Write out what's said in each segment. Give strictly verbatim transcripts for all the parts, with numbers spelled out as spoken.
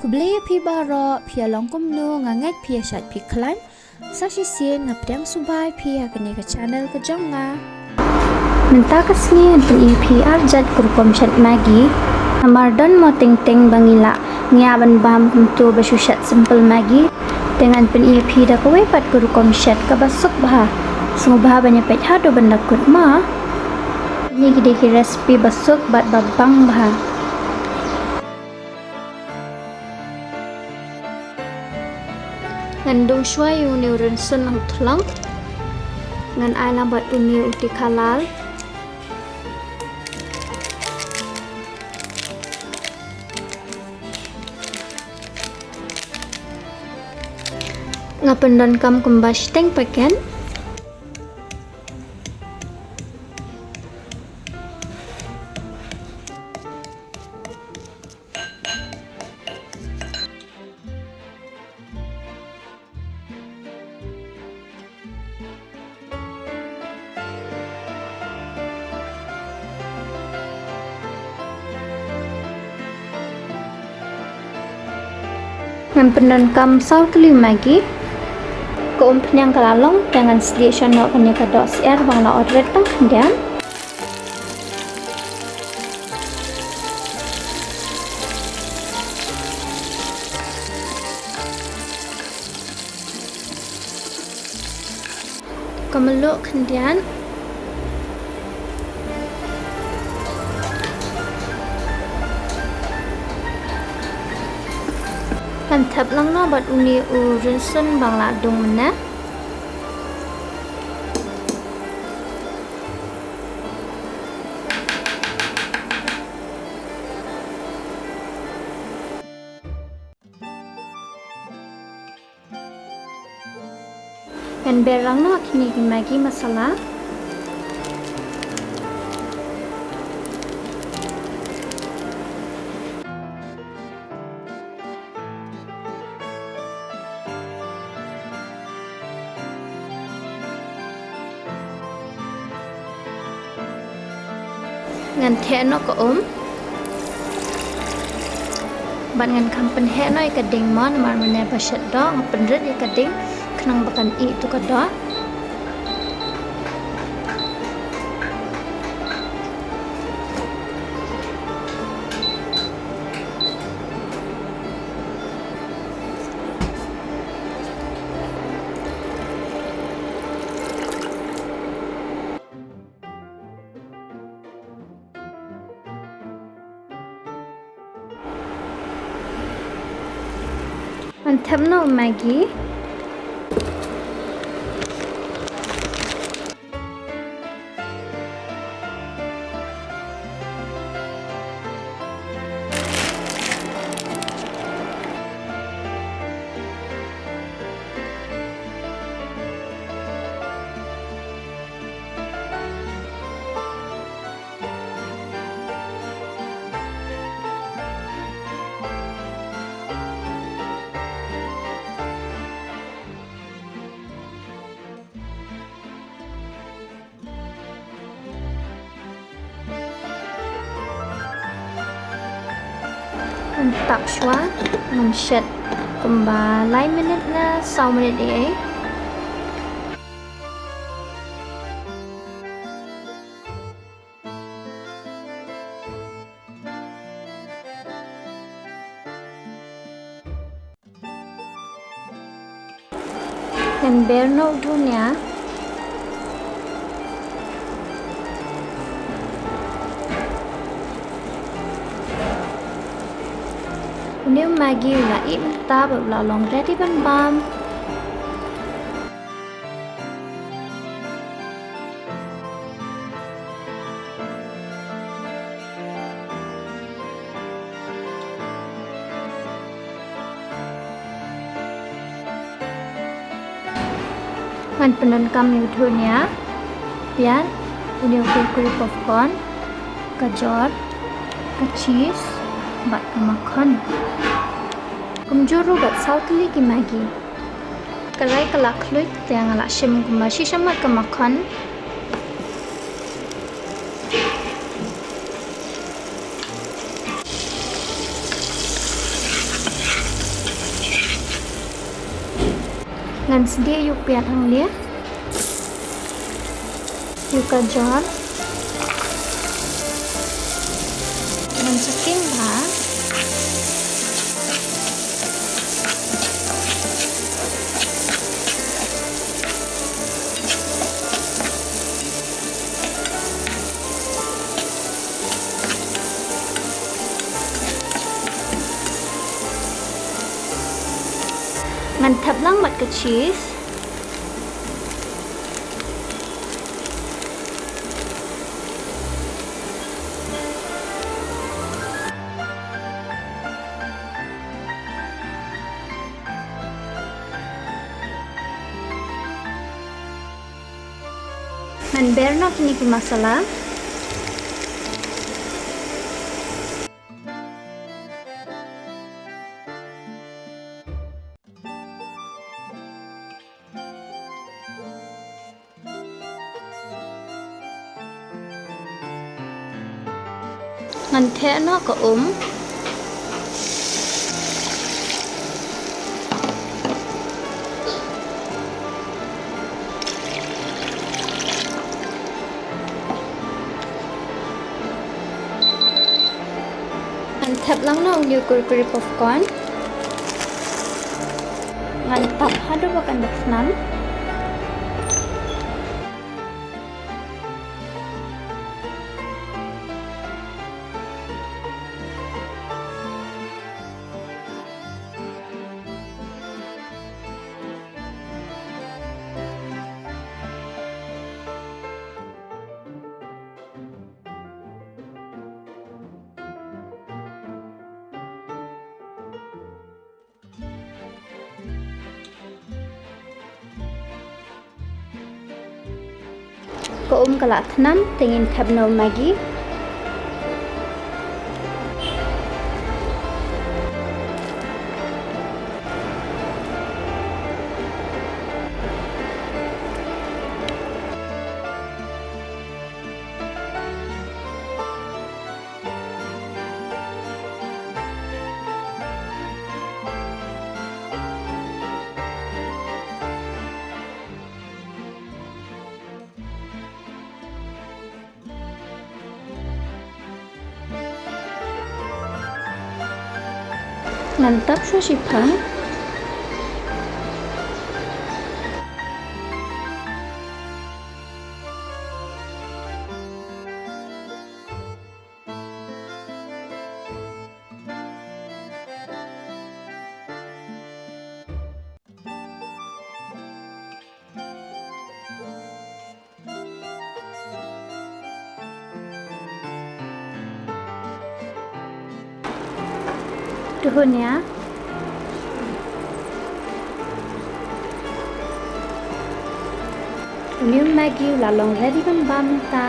Khublei ïa phi baroh, phi ïa long kumno, nga ngeit phi ïa shait phi khlaiñ. Sa shisien nga pdiang sngewbha ïa phi ha kane ka channel ka jong nga. Mynta ka sngi ngan pyni ïa phi ar jait ka rukom shet Maggi. Namar don mo teng teng ba ngi lah ngi ïa ban bam kumto ba shu shet simple Maggi. Te ngan pyni ïa phi da kawei pat ka rukom shet kaba suk bha. Sngewbha ban ïa peit haduh ban da kut mo. Kine ki dei ki recipe ba suk bad ba bang bha. Ngan dung shuwa ïa une u rynsun nongthlong. Ngan ai lang bad une u tikha lal. Nga pyndonkam kumba shiteng paket. Ngan pyndonkam saw tylli Maggi. Ka umphniang ka la long, te ngan sdieh shwa noh kane ka doh syiar ba nga la ot rit tang khyndiat. Ka mluh khyndiat. Ngan thep lang noh bad une u rynsun ba nga la dung mynne. Ngan ber lang noh kine ki Maggi masala. Ngan theh noh ka um. Bad ngan kham pynheh noh ïa ka ding mo, namar mynne ba shet doh nga pynrit ïa ka ding khnang ba kan ih tu ka doh. Ngan thep noh u Maggi. Ngan tap shuwa, ngan shet kumba lai minit ne saw minit ei ei. Ngan ber noh u dhunia. Une u Maggi u la ih mynta bad u la long ready ban bam. Ngan pyndonkam ïa u dhunia, piat, une u kurkure popcorn, ka jor, ka cheese, bad ka makhon. Kumjuh ruh bad saw tylli ki Maggi. Ka rai ka la khluit, te nga la shim kumba shi shamat ka makhon. Ngan sdieh ïa u piat hangne. Ïa ka jor. Ngan sa king bha. Ngan thep lang bad ka cheese. Ngan ber noh kine ki masala. Ngan theh noh ka um. Ngan thep lang noh u Leo Kurkure popcorn. Ngan tap haduh ba kan da thngan. Ka um ka la thngan, te ngin thep noh u Maggi. Ngan tap shuwa shiphang. Duhun ïa. Une u Maggi u la long ready ban bam mynta.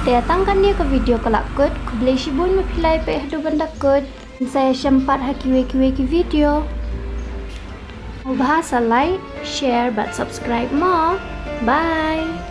Te tang katne ka video ka la kut, khublei shibun ba phi la ïa peit haduh ban da kut. Ngin sa ïashem pat ha kiwei kiwei ki video. Sngewbha sa like, share bad subscribe mo. Bye.